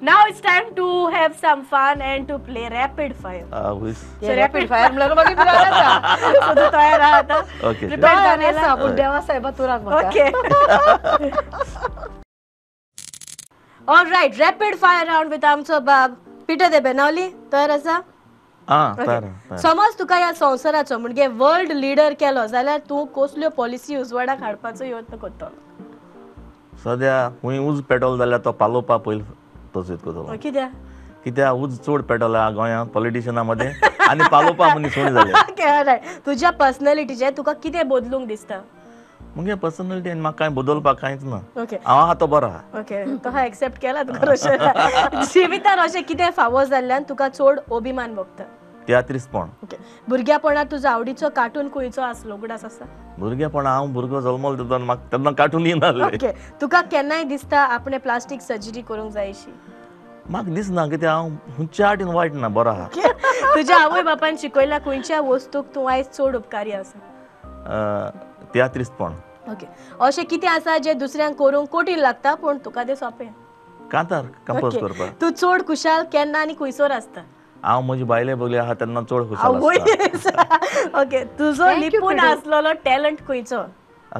Now it's time to have some fun and to play rapid fire. So rapid fire म्हणल्यार मागीर पिराय आसा. So तूं तयार आहा आतां? Okay. Prepare तयार जावन आसा, पूण देवा साहेबा तुराक म्हाका. Okay. All right, rapid fire round with आमचो बाब पीटर दे बेनावली. तयार आसा? आं, तयार आहा. समज तुका ह्या संवसाराचो म्हणजे वर्ल्ड लिडर केलो जाल्यार तूं कसल्यो पॉलिसी उजवाडाक हाडपाचो यत्न करतलो? सद्या खंय उज पेटोल जाल्यार तो पालोवपा पयलीं तजवीज करतलो. कित्याक? कित्याक उज चड पेटोल आहा गोंयांत पॉलिटिशना मदें आनी पालोवपा मनीस उणें जाले. Okay, right. तुज्या पर्सनॅलिटीचें तुका कितें बदलूंक दिसता? मुगे पर्सनॅलिटी आनी म्हाका कांय बदलपाक कांयच ना. ओके. हांव आहा तो बरो आहा. ओके, तो हा एक्सेप्ट केला तुका रोशन. जिवितान अशें कितें फावो जाल्ल्यान तुका चड अभिमान भोगता? तियात्रिस्तपण. ओके. भुरग्यापणांत तुजो आवडीचो कार्टून खंयचो आसलो उगडास आसा? भुरगेपणां हांव भुरगो जल्मलो तेन्ना म्हाका तेन्ना कार्टून येनासलें. ओके. तुका केन्नाय दिसता आपणें प्लास्टीक सर्जरी करूंक जायशी? म्हाका दिसना, कित्याक हांव खंयच्या आटीन वायट ना, बरो आहा. तुज्या आवय बापान शिकयल्या खंयच्या वस्तूक तूं आयज चड उपकारी आसा? तियात्रिस्तपण. ओके. अशें कितें आसा जें दुसऱ्यांक करूंक कठीण लागता पूण तुका तें सोंपें? कांतार कंपोज करपाक. तूं चड खुशाल केन्ना आनी खंयसर आसता? हांव म्हजी बायले बगले आहा तेन्ना चड खुशाल आसता. ओके. तुजो लिपून आसलेलो टॅलंट खंयचो?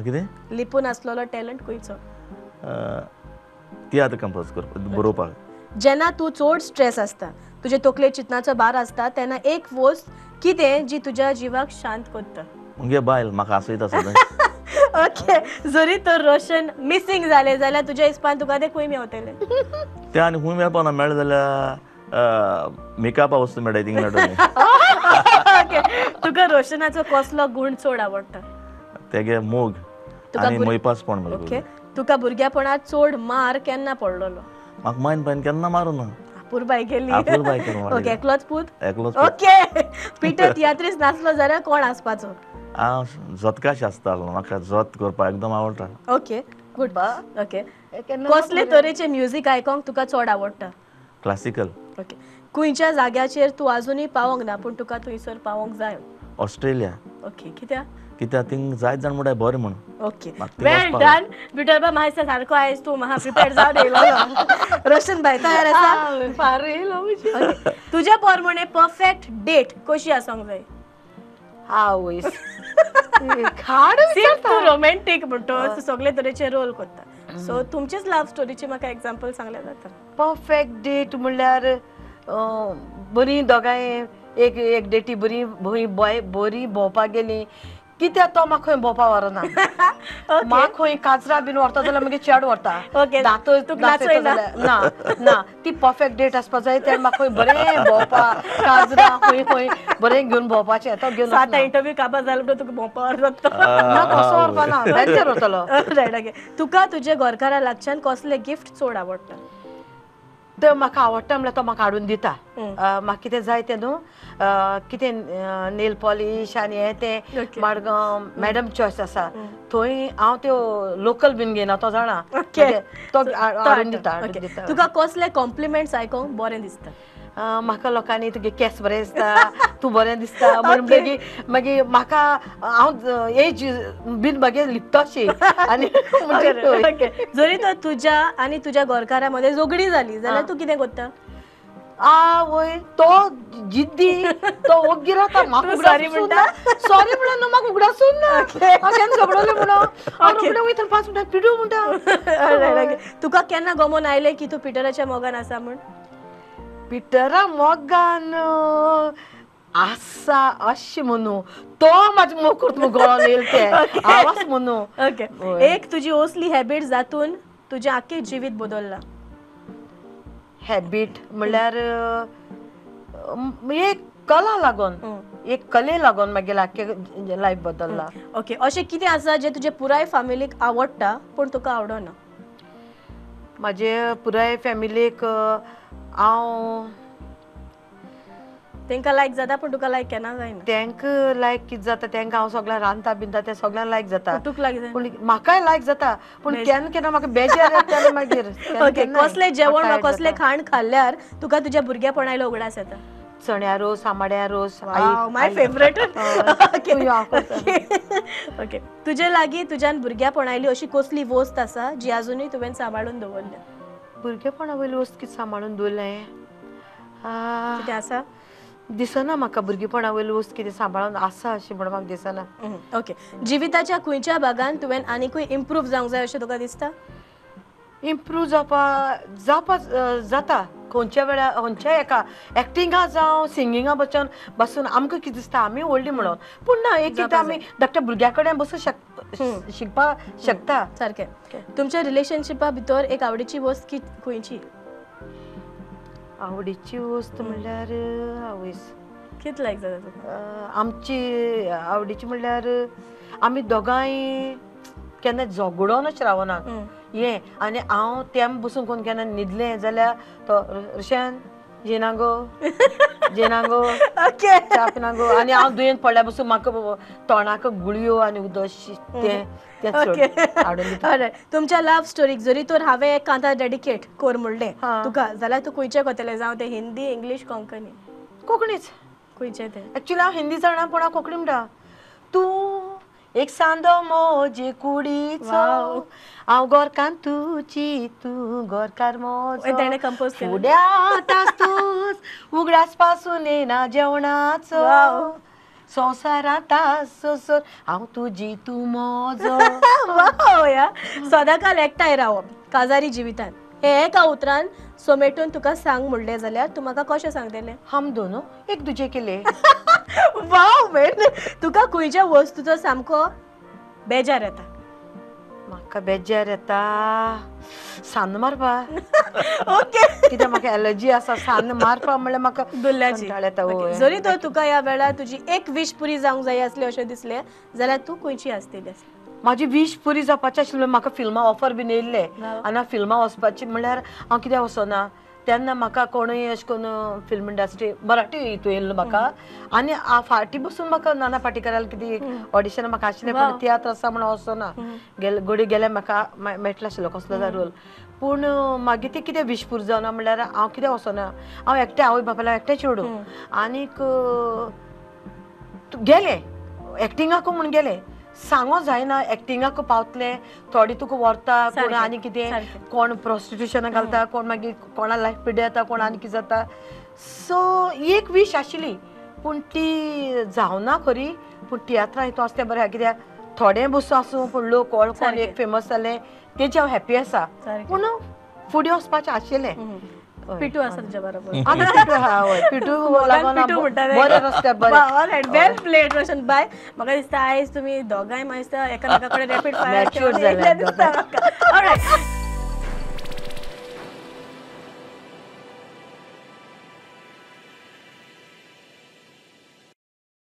कितें? लिपून आसलेलो टॅलंट खंयचो? तियात्र कंपोज करपाक, बरोवपाक. जेन्ना तूं चड स्ट्रेस आसता, तुजे तकले चिंतनाचो भार आसता, तेन्ना एक वस्त कितें जी तुज्या जिवाक शांत करता? मुगे बायल म्हाका हांसयता सदांच. ओके. जरी तर रोशन मिसिंग जालें जाल्यार तुज्या हिसपान तुका तें खंय मेवतलें? तें आनी खंय मेळपाना, मेळ्ळें जाल्यार मेकअपा वस्तू मेळटा थिंग मेळटलें. ओके. तुका रोशनाचो कसलो गूण चड आवडटा? तेगे मोग आनी मोयपासपण. ओके. तुका भुरग्यापणांत चड मार केन्ना पडलेलो? म्हाका मायन पायन केन्ना मारूं ना. अपुरबाय केली. अपुरबाय करून. ओके. एकलोच पूत? एकलोच. ओके. पीटर तियात्रिस्त नासलो जाल्यार कोण आसपाचो? हांव जोतकाश आसतालो, म्हाका जोत करपाक एकदम आवडटा. Okay, good. Okay. कसले तरेचे म्युजीक आयकोंक तुका चड आवडटा? क्लासिकल. ओके. खंयच्या जाग्याचेर तूं आजुनूय पावोंक ना पूण तुका थंयसर पावोंक जाय? ऑस्ट्रेलिया. ओके. कित्याक? कित्याक थिंग जायत जाण म्हणटाय बरें म्हूण. ओके, वेल डन. पीटर बा, म्हाका दिसता सारको आयज तूं म्हाका प्रिपेर जावन येयलो. रोशन भाई तयार आसा? फार येयलो. तुज्या प्रमाणे परफेक्ट डेट कशी आसूंक जाय? आवयस, तूं रोमॅन्टीक म्हणटो, सगळे तरेचे रोल करता, सो तुमचेच लव्ह स्टोरीचे म्हाका एग्जाम्पल सांगल्यार जाता. परफेक्ट डेट म्हणल्यार बरी दोगांय एक एक डेटी बरी बरी भोंवपाक गेली. कित्याक तो म्हाका खंय भोंवपाक व्हरना, म्हाका खंय काजरा बीन व्हरता जाल्यार मागीर चेड व्हरता. ना ना, ती परफेक्ट डेट आसपा जाय. तें म्हाका खंय बरें भोंवपाक काजरा खंय खंय बरें घेवन भोंवपाचें. तो घेवन आतां इंटरव्यू काबार जालो म्हणटकीर तुका भोंवपाक व्हरता? ना, कसो व्हरपा ना, बेंचेर व्हरतलो. रायट. ओके. तुका तुज्या घरकारा लागच्यान कसलें गिफ्ट चड आवडटा? तो म्हाका आवडटा म्हणल्यार तो म्हाका हाडून दिता. म्हाका कितें जाय तें न्हू, कितें नेल पॉलीश आनी हें तें मडगांव मॅडम चॉयस आसा थंय हांव त्यो लोकल बीन घेयना, तो जाणा, तो हाडून दिता. तुका कसले कॉम्प्लिमेंट्स आयकोंक बरें दिसता? म्हाका लोकांनी तुगे केंस बरें दिसता, तूं बरें दिसता म्हण मागीर मागीर म्हाका हांव एज बीन मागीर लिपताशी. आनी जरी तर तुज्या आनी तुज्या घरकारा मदें झगडी जाली जाल्यार तूं कितें करता? आवय, तो जिद्दी, तो ओग्गी रावता. म्हाका सॉरी म्हणटा? सॉरी म्हणून न्हू, म्हाका उगडासून ना हांव केन्ना झगडलें म्हणून. हांव रोखडें वयता 5 मिनटां पिडू म्हणटा. तुका केन्ना गमोन आयलें की तूं पिटराच्या मोगान आसा म्हूण? पिटरा मोगान आसा अशें म्हणू, तो म्हाजे मोग करता म्हूण गळोन येयलें तें आवाज म्हणू. ओके. एक तुजी असली हॅबीट जातून तुजें आख्खें जिवीत बदल्लां? हॅबीट म्हणल्यार एक कला लागून, एक कले लागून मागीर आख्खें लायफ बदल्लां. ओके. अशें कितें आसा जें तुजे पुराय फॅमिलीक आवडटा पूण तुका आवडना? म्हाजे पुराय फॅमिलीक हांव तेंका लायक जाता पूण तुका लायक केन्ना जायना? तेंका लायक कितें जाता, तेंका हांव सगळ्यांक रांदता बिंता तें सगळ्यांक लायक जाता. तुका लायक जायना? पूण म्हाकाय लायक जाता, पूण केन्ना केन्ना म्हाका बेजार येता मागीर. ओके. कसलें जेवण वा कसलें खाण खाल्ल्यार तुका तुज्या भुरगेपणायलो उगडास येता? चण्या रोस, आमाड्या रोस. My favourite. Okay. तुजे लागीं तुज्यान भुरग्यापणायली अशी कसली वस्त आसा जी आजुनूय तुवें सांबाळून दवरल्या? भुरगेपणा वयली वस्त कितें सांबाळून दवरलें कितें आसा दिसना म्हाका भुरगेपणा वयली वस्त कितें सांबाळून आसा अशें म्हणून म्हाका दिसना. ओके जिविताच्या खंयच्या भागान तुवें आनीकूय इम्प्रूव जावंक जाय अशें तुका दिसता? इम्प्रूव जावपा जाता खंयच्या वेळार खंयच्या एका एक्टिंगा जावं सिंगिंगा बसून बसून आमकां कितें दिसता आमी व्हडली म्हणून पूण ना एक एकदां आमी धाकट्या भुरग्या कडेन बसून शिकपाक शकता. सारकें. तुमच्या रिलेशनशिपा भितर एक आवडीची वस्त खंयची? आवडीची वस्त म्हणल्यार आवयस कितें लायक जाता तुका? आमची आवडीची म्हणल्यार आमी दोगांय केन्ना झगडोन अशें रावना हें आनी हांव तेम बसून कोण केन्ना न्हिदलें जाल्यार तो रोशन जेना गो जेना गो च्या पिना गो आनी हांव दुयेंत पडल्या बसून म्हाका तोंडाक गुळयो आनी उदक तें तें चड हाडून दिता. तुमच्या लव्ह स्टोरीक जरी तर हांवें एक कांतार डेडिकेट कर म्हणलें तुका जाल्यार तूं खंयचें करतलें, जावं तें हिंदी इंग्लीश कोंकणी? कोंकणीच. खंयचें तें? एक्चुअली हांव हिंदी जाणा पूण हांव कोंकणी म्हणटा. तूं एक सांदो मोजे कुडीचो हांव गोरकार तुजी तूं गोरकार मोजो तेणें कंपोज केलें फुड्यांत आसतूच उगडास पासून येना जेवणाचो संवसारांत आसोसर हांव तुजी तूं मोजो. वाव या सदांकाल एकठांय रावप काजारी जिवितान हे एका उतरान सोमेटून तुका सांग म्हणलें जाल्यार तूं म्हाका कशें सांगतलें? हम दोनों एक दुजे के लिए. वाव मेन तुका खंयच्या वस्तूचो सामको बेजार येता? म्हाका बेजार येता सान्न मारपा. ओके कित्याक म्हाका एलर्जी आसा सान्न मारपा म्हणल्यार म्हाका दुल्ल्याची येता. जरी तर तुका ह्या वेळार तुजी एक विश पुरी जावंक जाय आसली अशें दिसलें जाल्यार तूं खंयची आसतली? म्हाजी वीश पुरी जावपाची आशिल्ली म्हाका फिल्मां ऑफर बीन येयल्ले आनी हांव फिल्मां वचपाची म्हणल्यार हांव कित्याक वचना तेन्ना म्हाका कोणूय अशें करून फिल्म इंडस्ट्री मराठी हितून येयल्लो म्हाका आनी फाटीं बसून म्हाका नाना पाटेकराले कितें ऑडिशन म्हाका आशिल्लें पूण तियात्र आसा म्हणून वचना गेले घोडी गेल्यार म्हाका मेळटलो आशिल्लो कसलो जाय रोल पूण मागीर ती कितें वीश पुरी जावना म्हणल्यार हांव कित्याक वचना हांव एकटें आवय बापायला एकटें चेडूं आनीक गेलें एक्टिंगाकू म्हूण गेलें सांगो जायना एक्टिंगाक पावतले थोडी तुका व्हरता कोण आनी कितें कोण प्रोस्टिट्युशनाक घालता कोण मागीर कोणा लायफ पिड्ड्यार जाता कोण आनी कितें जाता. सो एक वीश आशिल्ली पूण ती जावना खरी पूण तियात्रां हितून आसता तें बरें आहा कित्याक थोडे बसून आसूं पूण लोक वळखोन एक फेमस जालें तेजें हांव हॅप्पी आसा पूण फुडें वचपाचें आशिल्लें. पिटू आसा तुज्या बरोबर? पिटू आहा हय पिटू लागून बरें रस्त्यार बरें. वेल प्लेड रोशन बाय. म्हाका दिसता आयज तुमी दोगांय म्हाका दिसता एकामेका कडेन रॅपीड फायर दिसता म्हाका. ऑलरायट.